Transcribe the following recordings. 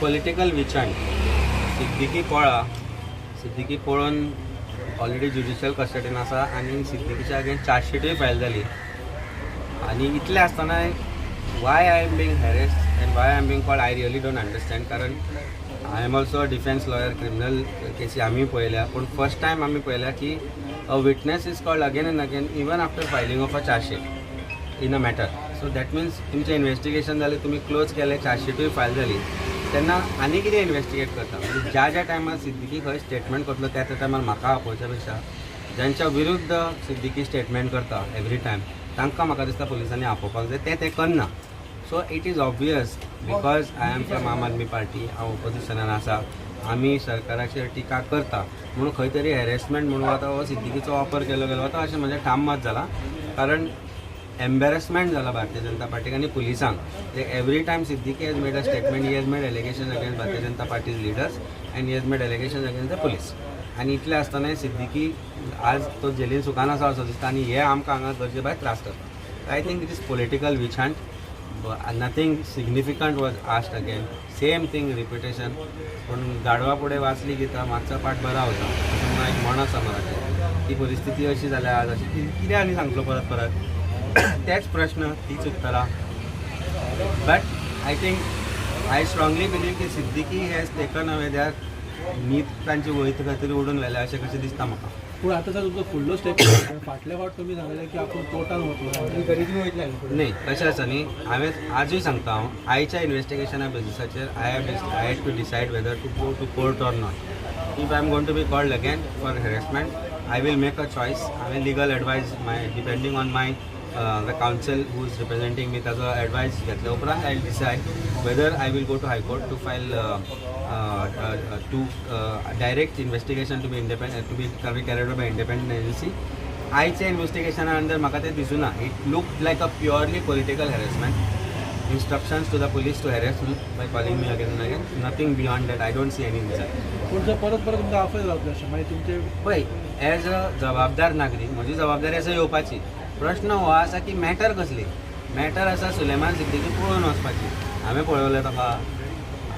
Political witch hunt. Siddiqui पळा, सिद्दीकी पळोवन already judicial कस्टडीन आसा आनी सिद्दीकीच्या अगेन्स्ट चार्जशीटूय फायल जाली. आनी इतलें आसतना why I am being harassed and why I am being called, I really don't understand. कारण I am also a defence lawyer, criminal केसी आमी पळयल्या, पूण फर्स्ट टायम आमी पळयल्या की a witness is called again and again even after filing of a chargesheet in a matter. So that means तुमचें investigation जालें, तुमी क्लोज केलें, चार्जशीटूय फायल जाली, तेन्ना आनी कितें इन्वेस्टिगेट करता? म्हणजे ज्या ज्या टायमार सिद्दीकी खंय स्टेटमेंट करतलो त्या त्या टायमार म्हाका आपोवच्या पेक्षा ज्यांच्या विरुद्ध सिद्दीकी स्टेटमेंट करता एवरी टायम, तांकां म्हाका दिसता पुलिसांनी आपोवपाक जाय. तें ते करना. So it is obvious, because I am from Aam Aadmi Party, हांव ओपोजिशनान आसा, आमी सरकाराचेर टिका करता म्हणून खंय तरी हॅरेसमेंट म्हणून आतां हो सिद्दीकीचो वापर केलो गेलो वता अशें म्हजें ठाम मत जालां. कारण एम्बेरसमेंट जाला भारतीय जनता पार्टीक आनी पुलिसांक. ते every time Siddiqui has made a statement, he has made allegation against Bharatiya Janata Party's leaders and he has made allegation against the police. आनी इतलें आसतनाय सिद्दीकी आज तो जेलीन सुखान आसा असो दिसता आनी हे आमकां हांगा गरजे भायर त्रास करता. I think it is political witch hunt. Nothing significant was asked again, same thing repetition. पूण गाडवा फुडें वाचली गीता, मागचा पाठ बरा होता अशें म्हणून एक म्हण आसा मराठी. ती परिस्थिती अशी जाल्या आज अशी की कितें आनी सांगतलो परत परत तेच प्रश्न, तीच उत्तरां. But I think, I strongly believe की Siddiqui has taken away their न्हीद, तांची वयर खंय तरी उडून व्हेल्या अशें कशें दिसता म्हाका. पूण आतां सर, तुमचो फुडलो स्टेप, फाटल्या फावट तुमी सांगलें की आपूण कोर्टान वतलो. न्ही, कशें आसा न्ही, हांवें आजूय सांगता, हांव आयच्या इन्वेस्टिगेशना बेजिसाचेर I had to decide whether to go to court or not. If I am going to be called again for harassment, I will make a choice. हांवें legal advice, my depending on my the counsel who is representing me, ताजो advice घेतल्या उपरांत I will decide whether I will go to High Court to file to direct investigation to be independent, to be carried by independent agency. आयच्या इन्वेस्टिगेशना under म्हाका तें दिसुना. It look like a purely political harassment, instructions to the police to harass me by calling me again and again. Nothing beyond that. I don't see any reason. पूण जर परत परत तुमकां आपयत रावतले अशें मागीर तुमचे पळय, एज अ जबाबदार नागरीक म्हजी जबाबदारी आसा येवपाची. प्रश्न हो आसा की मॅटर कसली? मॅटर आसा सुलेमान सिद्दीकी पळून वचपाची. हांवें पळयलें ताका?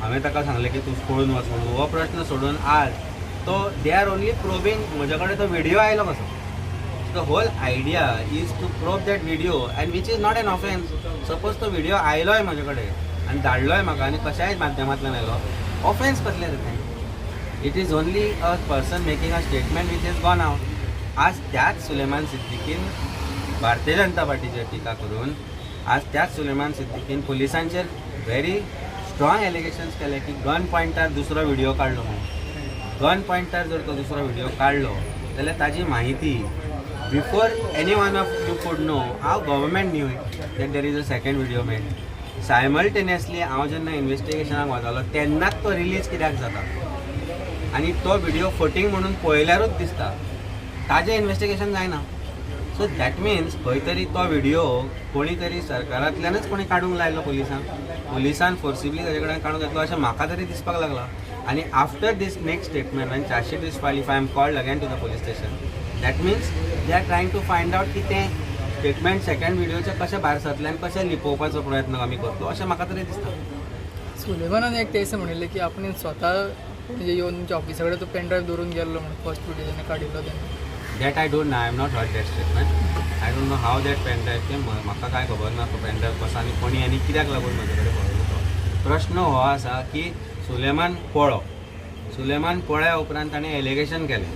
हांवें ताका सांगलें की तूं पळून वच म्हणून? हो प्रश्न सोडून आज तो they are only probing म्हजे कडेन तो व्हिडियो आयलो कसो. The whole idea is to probe that video, and which is not an offence. Suppose तो व्हिडिओ आयलोय म्हजे कडेन आनी धाडलोय म्हाका आनी कशाय माध्यमांतल्यान आयलो, ऑफेन्स कसलें रे तें? It is only a person making a statement which is gone out. आज त्याच सुलेमान सिद्दीकीन भारतीय जनता पार्टीचेर टिका करून, आज त्याच सुलेमान सिद्दीकीन पुलिसांचेर व्हेरी स्ट्रॉंग एलिगेशन्स केले की गन पॉयंटार दुसरो व्हिडिओ काडलो म्हणून. गन पॉयंटार जर तो दुसरो व्हिडिओ काडलो जाल्यार ताजी म्हायती before any one of you could know, how government knew that there is a second video made simultaneously? हांव जेन्ना इन्वेस्टिगेशनाक वतालो तेन्नाच तो रिलीज कित्याक जाता आनी तो व्हिडिओ फटींग म्हणून पळयल्यारूच दिसता, ताजें इन्वेस्टिगेशन जायना. सो that means खंय तरी तो व्हिडिओ कोणी तरी सरकारांतल्यानच कोणी काडूंक लायलो पुलिसांक, पुलिसान फोर्सिबली ताजे कडेन काडूंक घेतलो अशें म्हाका तरी दिसपाक लागलां. आनी after this next statement, when chargesheet is filed, if I am called again to the police station, that means they are trying to find out की तें स्टेटमेंट सेकंड व्हिडिओचें कशें भायर सरतलें आनी कशें लिपोवपाचो प्रयत्न आमी करतलो अशें म्हाका तरी दिसता. सुलेमानान एक ते दिसा म्हणिल्लें की आपण स्वता म्हणजे येवन तुमच्या ऑफिसा कडेन तो पेन ड्रायव्ह दवरून गेल्लो म्हणून, फर्स्ट व्हिडिओ जेन्ना काडिल्लो तेन्ना. That I don't know. I have not heard that statement. I don't know how that pen drive came. म्हाका कांय खबर ना तो पेन ड्रायव्ह कसो आनी कोणी आनी कित्याक लागून म्हजे कडेन पळयलो तो. प्रश्न हो आसा की सुलेमान पळो, सुलेमान पळ्या उपरांत ताणें एलिगेशन केलें.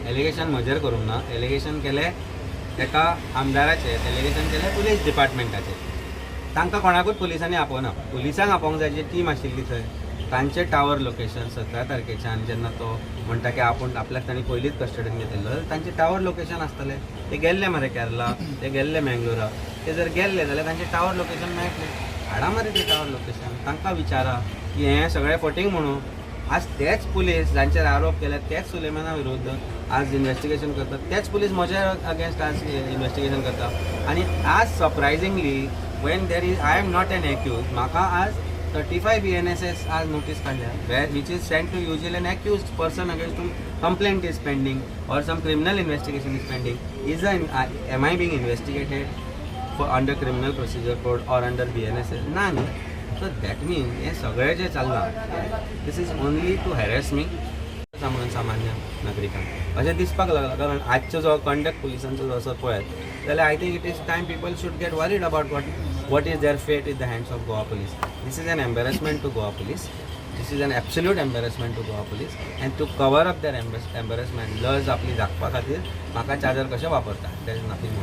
एलिगेशन म्हजेर करूंक ना, एलिगेशन केलें एका आमदाराचेर, एलिगेशन केलें पुलीस डिपार्टमेंटाचेर. तांकां कोणाकूच पुलिसांनी आपोवना. पुलिसांक आपोवंक जाय जी टीम आशिल्ली थंय, तांचे टावर लोकेशन 17 तारखेच्यान जेन्ना तो म्हणटा की आपूण आपल्याक तांणी पयलींच कस्टडीन घेतिल्लो, तांचे टावर लोकेशन आसतलें. ते गेल्ले मरे केरला, ते गेल्ले मँगलोरा. ते जर गेल्ले जाल्यार तांचे टावर लोकेशन मेळटलें. हाडा मरे ते टावर लोकेशन, तांकां विचारा की हें सगळें फटींग म्हणून. आज तेच पुलीस जांचेर आरोप केले, तेच सुलेमाना विरुद्ध आज इन्वेस्टिगेशन करतात, तेच पुलीस म्हज्या अगेन्स्ट आज इन्वेस्टिगेशन करता. आनी आज surprisingly, when there is I am not an accused, म्हाका आज 35 BNSS आज नोटीस काडल्या, where which is sent to usually an accused person against whom complaint is pending or some criminal investigation is pending. Is am I being investigated for under Criminal Procedure Code or under BNSS? ना न्ही. So that मीन हें सगळें जें चल्लां, this is only to harass me. म्हणून सामान्य नागरिकांक अशें दिसपाक लागलां, कारण आजचो जो कंडक्ट पुलिसांचो जो आसा पळयत जाल्यार I think it is time people should get worried about what is their fate in the hands of Goa Police. This is an embarrassment to Goa Police. This is an absolute embarrassment to Goa Police, and to cover up their embarrassment, लज आपली झाकपा खातीर म्हाका charger कशें वापरता. There is nothing more.